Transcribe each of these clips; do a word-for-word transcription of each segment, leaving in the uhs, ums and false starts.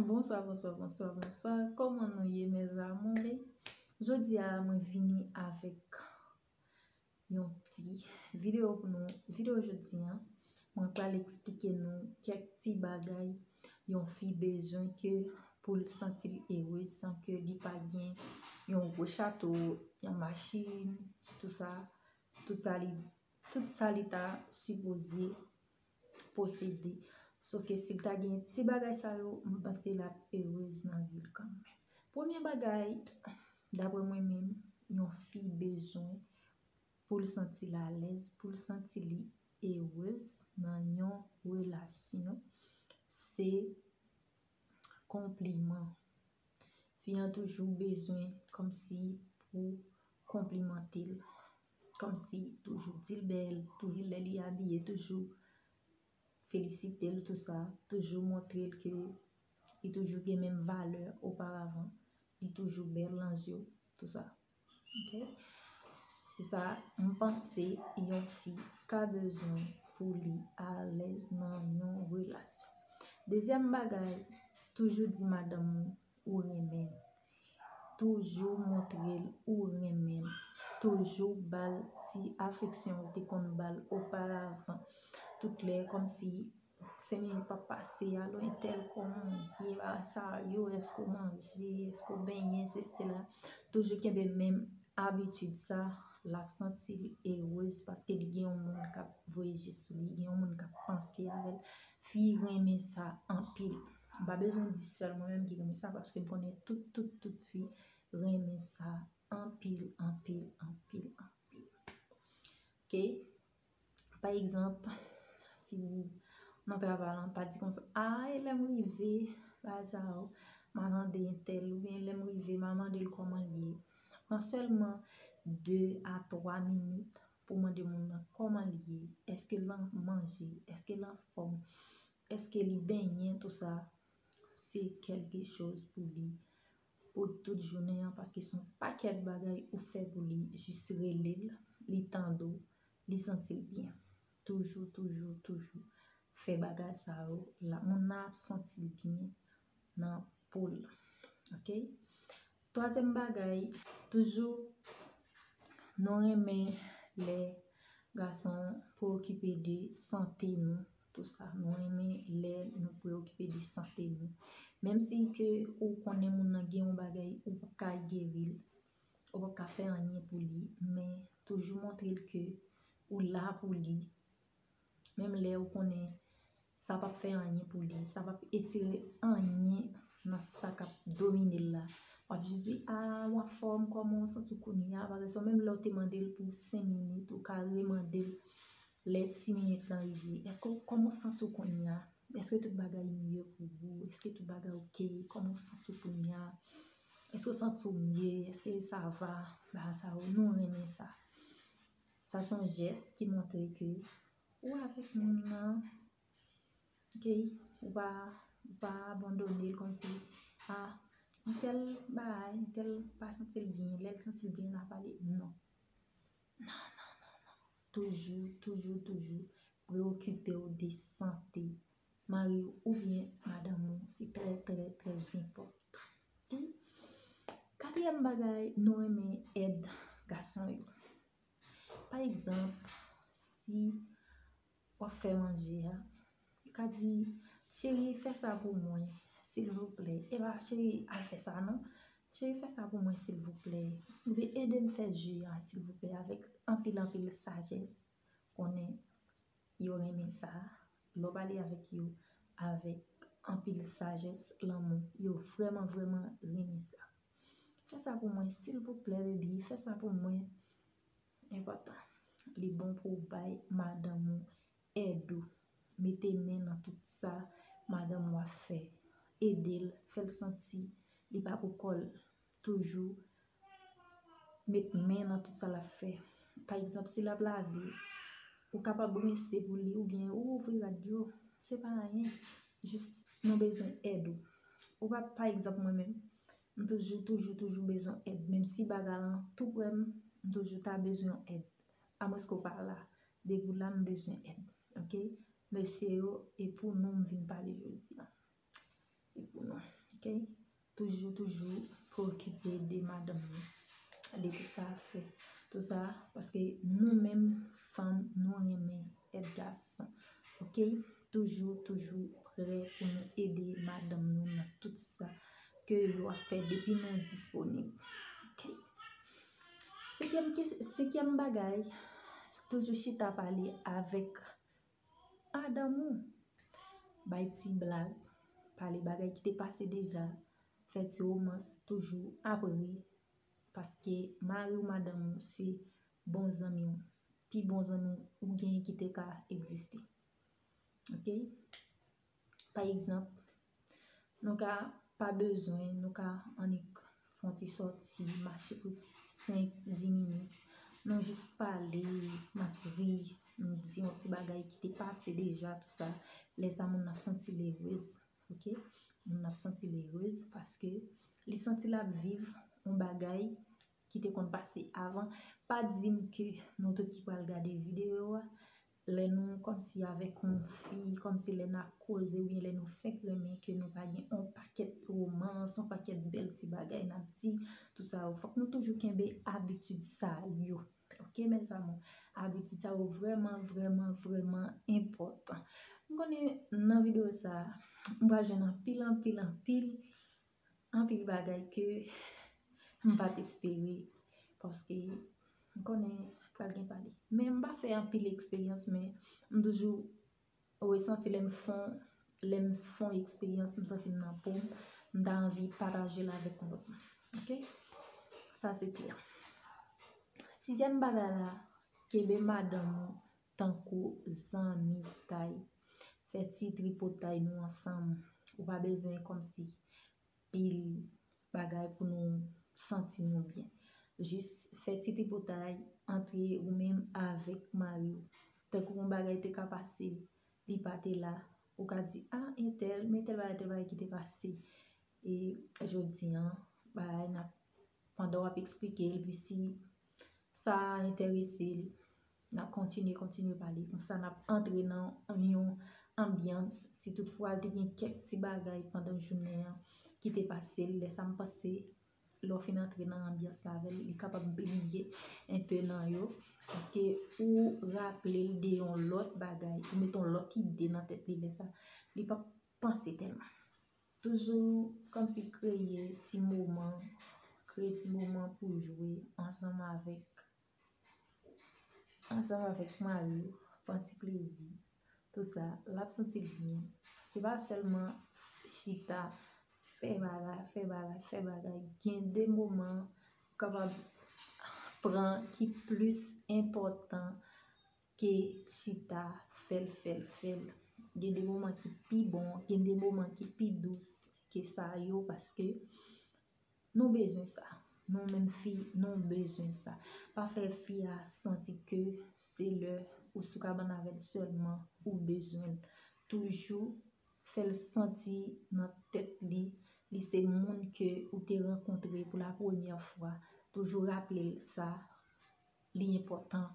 Bonswa, bonswa, bonswa, bonswa. Kòman nou ye, mes amours? Jodi a, mwen vini avèk yon ti videyo pou nou. Videyo jodi a, mwen pral eksplike nou kèk ti bagay yon fi bezwen ke pou l santi l erez san ke li pa gen yon gwo chato, yon machin, tou sa, tout sa li, tout sa li ta sipoze posede. Sof ke si l ta gen ti bagay sa yo, m panse l ap erez nan vi l kanmenm. Premye bagay, daprè mwen menm, yon fi bezwen pou l santi l alèz, pou l santi li erez nan yon relasyon, se konpliman. Fi an toujou bezwen kòmsi pou konplimante l. Kòmsi toujou di l bèl, toujou lè li abiye, toujou felisite l, tou sa, toujou montre l ke li toujou gen menm valè oparavan, li toujou bèl nan zye w, tou sa. Ok? Se sa, m panse yon fi ka bezwen pou li alèz nan yon relasyon. Dezyèm bagay, toujou di madanm ou ou renmen l. Toujou montre l ou renmen l. Toujou ba l ti afeksyon ou te konn ba l oparavan. Tout lè, kòmsi senk minit p ap pase, alo entèl, kòman w ye, bagay sa yo, èske w manje, èske w benyen, sesi sela. Toujou kenbe menm abitid sa, l ap santi l erez paske li gen yon moun k ap voye je sou li, gen yon moun k ap panse avè l. Fi renmen sa anpil. M pa bezwen di sèl mwen menm ki renmen sa, paske m konnen tout, tout, tout fi renmen sa anpil, anpil, anpil, anpil. Ok? Pa egzanp, si w nan travay lan, pa di konsa, a, e lè m rive, bagay sa yo, m a mande entèl, oubyen lè m rive, m a mande l kòman l ye. Pran sèlman de a twa minit pou mande moun nan kòman l ye, èske l an manje, èske l anfòm, èske li benyen, tou sa, se kèlke choz pou li pou tout jounen an, paske se yon pakèt bagay ou fè pou li, jis rele l, li tande w, li santi l byen. Toujou, toujou, toujou fè bagay sa yo, la, moun nan ap santi l byen nan po l. Ok? Twazyèm bagay, toujou nou renmen lè gason preokipe de sante nou, tou sa. Nou renmen lè nou preokipe de sante nou. Menm si ke ou konnen moun nan gen yon bagay ou p ap ka geri l, ou p ap ka fè anyen pou li, men toujou montre l ke ou la pou li. Menm lè ou konnen sa p ap fè anyen pou li, sa p ap etire anyen nan sa k ap domine l la. W ap jis di, a, w anfòm, kòman w santi w kounye a? Parèzanp, menm lè w te mande l pou senk minit, ou ka remande l lè sis minit lan rive. Èske w, kòman w santi w kounye a? Èske tout bagay miye pou ou? Èske tout bagay oke? Kòman w santi w kounye a? Èske w santi w miye? Èske sa va? Bagay sa yo, nou renmen sa. Sa se yon jès ki montre ke ou avèk moun nan, ok? Ou pa, ou pa abandone l kòmsi, a, entèl bagay, entèl pa santi l byen, lè l santi l byen, l a pale. Non. Non, non, non, non. Toujou, toujou, toujou preokipe w de sante mari w oubyen madanm ou. Se trè, trè, trè enpòtan. Ok? Katriyèm bagay, nou renmen èd gason yo. Pa egzanp, si w ap fè manje a, ou ka di, cheri, fè sa pou mwen, silvouplè. E pa, cheri, al fè sa non. Cheri, fè sa pou mwen, silvouplè. Oubyen ede m fè ji a, silvouplè, avèk anpil, anpil sajès. Konnen yo renmen sa. Lè w pale avèk yo avèk anpil sajès, lanmou, yo vrèman, vrèman renmen sa. Fè sa pou mwen, silvouplè, baby, fè sa pou mwen. Enpòtan. Li bon pou w bay madanm ou èd ou. Mete men nan tout sa madanm ou ap fè. Ede l, fè l santi li pa pou kò l. Toujou met men nan tout sa l ap fè. Pa egzanp, si l ap lave, ou kapab rense pou li oubyen ou ouvri rad yo. Se pa anyen. Jis nou bezwen èd ou. Ou pa, pa egzanp, mwen menm, m toujou, toujou, toujou bezwen èd. Menm si bagay lan tou prè m, m toujou ta bezwen èd. Amwenske w pa la. Depi w la, m bezwen èd. Ok? Mesye yo, e pou nou m vin pale jodi a. pou nou, ok? Toujou, toujou preokipe de madanm nou, de tout sa ap fè. Tout sa, paske nou menm, fanm, nou renmen èd gason, ok? Toujou, toujou prè pou nou ede madanm nou nan tout sa ke yo ap fè depi nou disponib, ok? Senkyèm kes-, senkyèm bagay, toujou chita pale avèk madanm ou. Bay ti blag, pale bagay ki te pase deja, fè ti womans, toujou ap ri, paske mari w, madanm ou se bon zanmi w, pi bon zanmi w ou genyen ki te ka egziste. Ok? Pa egzanp, nou ka pa bezwen, nou ka annik fè yon ti sòti, mache pou senk, dis minit. Nou jis pale, n ap ri, nou di yon ti bagay ki te pase deja, tout sa. Lè sa, moun nan ap santi l erez, ok? Moun nan ap santi l erez paske li santi l ap viv yon bagay ki te konn pase avan. Pa di m ke nou tout ki pral gade videyo a, lè nou kòmsi avèk yon fi, kòmsi lè n ap koze oubyen lè nou fenk renmen ke nou pa gen yon pakèt womans, yon pakèt bèl ti bagay n ap di, tout sa yo. Fòk nou toujou kenbe abitid sa yo. Ok, mes amours? Abitid sa yo vrèman, vrèman, vrèman enpòtan. M konnen nan videyo sa, m pral jwenn anpil, anpil, anpil, anpil bagay ke m pa t espere, paske m konnen pral gen pale. Men m pa fè anpil eksperyans, men m toujou resanti lè m fon, lè m fon eksperyans, m santi m nan po m, m ta anvi pataje l avèk yon lòt moun. Ok? Sa se klè. Sizyèm bagay la, kenbe madanm ou tankou zanmitay. Fè ti tripotay nou ansanm. Ou pa bezwen kòmsi pil bagay pou nou santi nou byen. Jis fè ti tripotay antre ou menm avèk mari w. Tankou yon bagay te ka pase, li pa te la, ou ka di, a, entèl, men tèl bagay, tèl bagay ki te pase. E jodi a, bagay n ap, pandan w ap eksplike l, epi si sa enterese l, n ap kontinye, kontinye pale. Konsa, n ap antre nan yon anbyans. Si toutfwa l te gen kèk ti bagay pandan jounen an ki te pase l, lè sa m panse, lè w fin antre nan anbyans la avè l, li kapab bliye enpe nan yo. Paske ou raple l de yon lòt bagay, ou mete yon lòt ide nan tèt li lè sa, li p ap panse tèlman. Toujou kòmsi kreye ti moman, kreye ti moman pou jwe ansanm avèk, ansanm avèk mari w, pran ti plezi, tout sa, l ap santi l byen. Se pa sèlman chita, fè bagay, fè bagay, fè bagay. Gen de moman ou kapab pran ki plis enpòtan ke chita, fè l, fè l, fè l. Gen de moman ki pi bon, gen de moman ki pi dous ke sa yo, paske nou bezwen sa. Nou menm fi, nou bezwen sa. Pa fè fi a santi ke se lè ou sou kabann avè l sèlman ou bezwen l. Toujou fè l santi nan tèt li, li se moun ke ou te rankontre pou la premyè fwa. Toujou raple l sa, li enpòtan.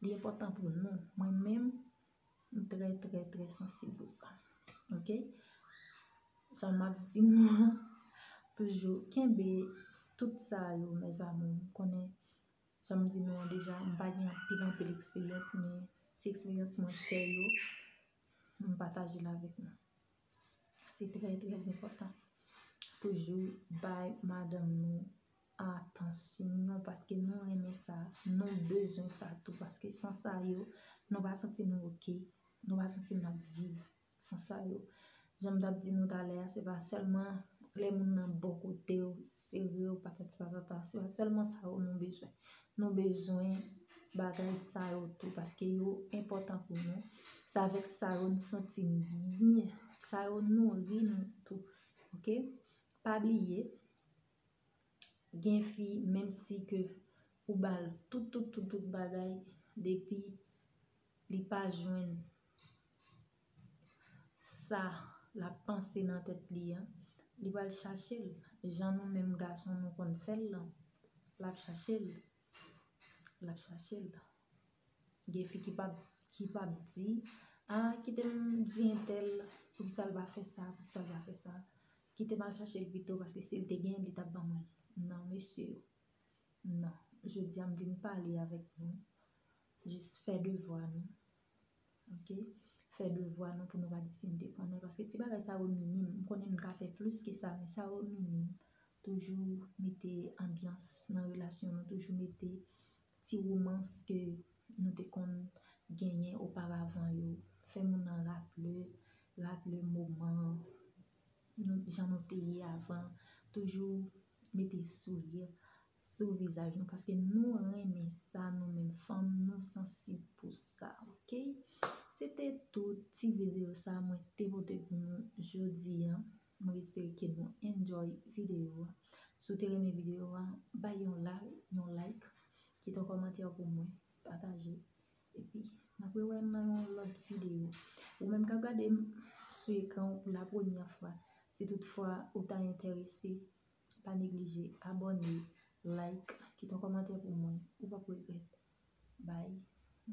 Li enpòtan pou nou. Mwen menm, m trè, trè, trè sansib pou sa. Ok? Jan m ap di nou an, toujou kenbe tout sa yo, mes amours. M konnen, jan m di nou an deja, m pa gen anpil, anpil eksperyans, men ti eksperyans mwen fè yo, m pataje l avèk nou. Se trè, trè enpòtan. Toujou bay madanm nou atansyon, paske nou renmen sa, nou bezwen sa tou, paske san sa yo, nou pa santi nou ok, nou pa santi n ap viv san sa yo. Jan m t ap di nou talè a, se pa sèlman lè moun nan bò kote w, sere w, patati patata, se pa sèlman sa yo nou bezwen. Nou bezwen bagay sa yo tou, paske yo enpòtan pou nou. Se avèk sa yo n santi n byen, sa yo nouri nou tou. Ok? Pa bliye, gen fi, menm si ke ou ba l tout, tout, tout, tout bagay, depi li pa jwenn sa l ap panse nan tèt li an, li pral chache l. Jan nou menm gason nou konn fè l lan, l ap chache l. L ap chache l. Gen fi ki p ap, ki p ap di, a, kite m di entèl, poukisa l pa fè sa, poukisa l pa fè sa. Kite m al chache l pito, paske si l te genyen, li t ap ban mwen l. Non, mesye yo. Non. Jodi a, m vin pale avèk nou. Jis fè devwa nou. Ok? Fè devwa nou pou nou pa di si n te konnen. Paske ti bagay sa yo minim. M konnen nou ka fè plis ke sa, men sa yo minim. Toujou mete anbyans nan relasyon nou. Toujou mete ti womans ke nou te konn genyen oparavan yo. Fè moun nan raple, raple moman, nou, jan nou te ye avan. Toujou mete souri sou vizaj nou, paske nou renmen sa, nou menm fanm, nou sansib pou sa, ok? Se te tout ti videyo sa mwen te pote pou nou jodi a. Mwen espere ke nou enjoy videyo a. Si w te renmen videyo a, bay yon like, yon like, kite yon kòmantè pou mwen, pataje. Epi, n ap rewè nan yon lòt videyo. Ou menm k ap gade m sou ekran pou la premyè fwa, si toutfwa ou ta enterese, pa neglije abòne, like, kite yon kòmantè pou mwen. Ou p ap regrèt. Bye.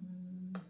Mm.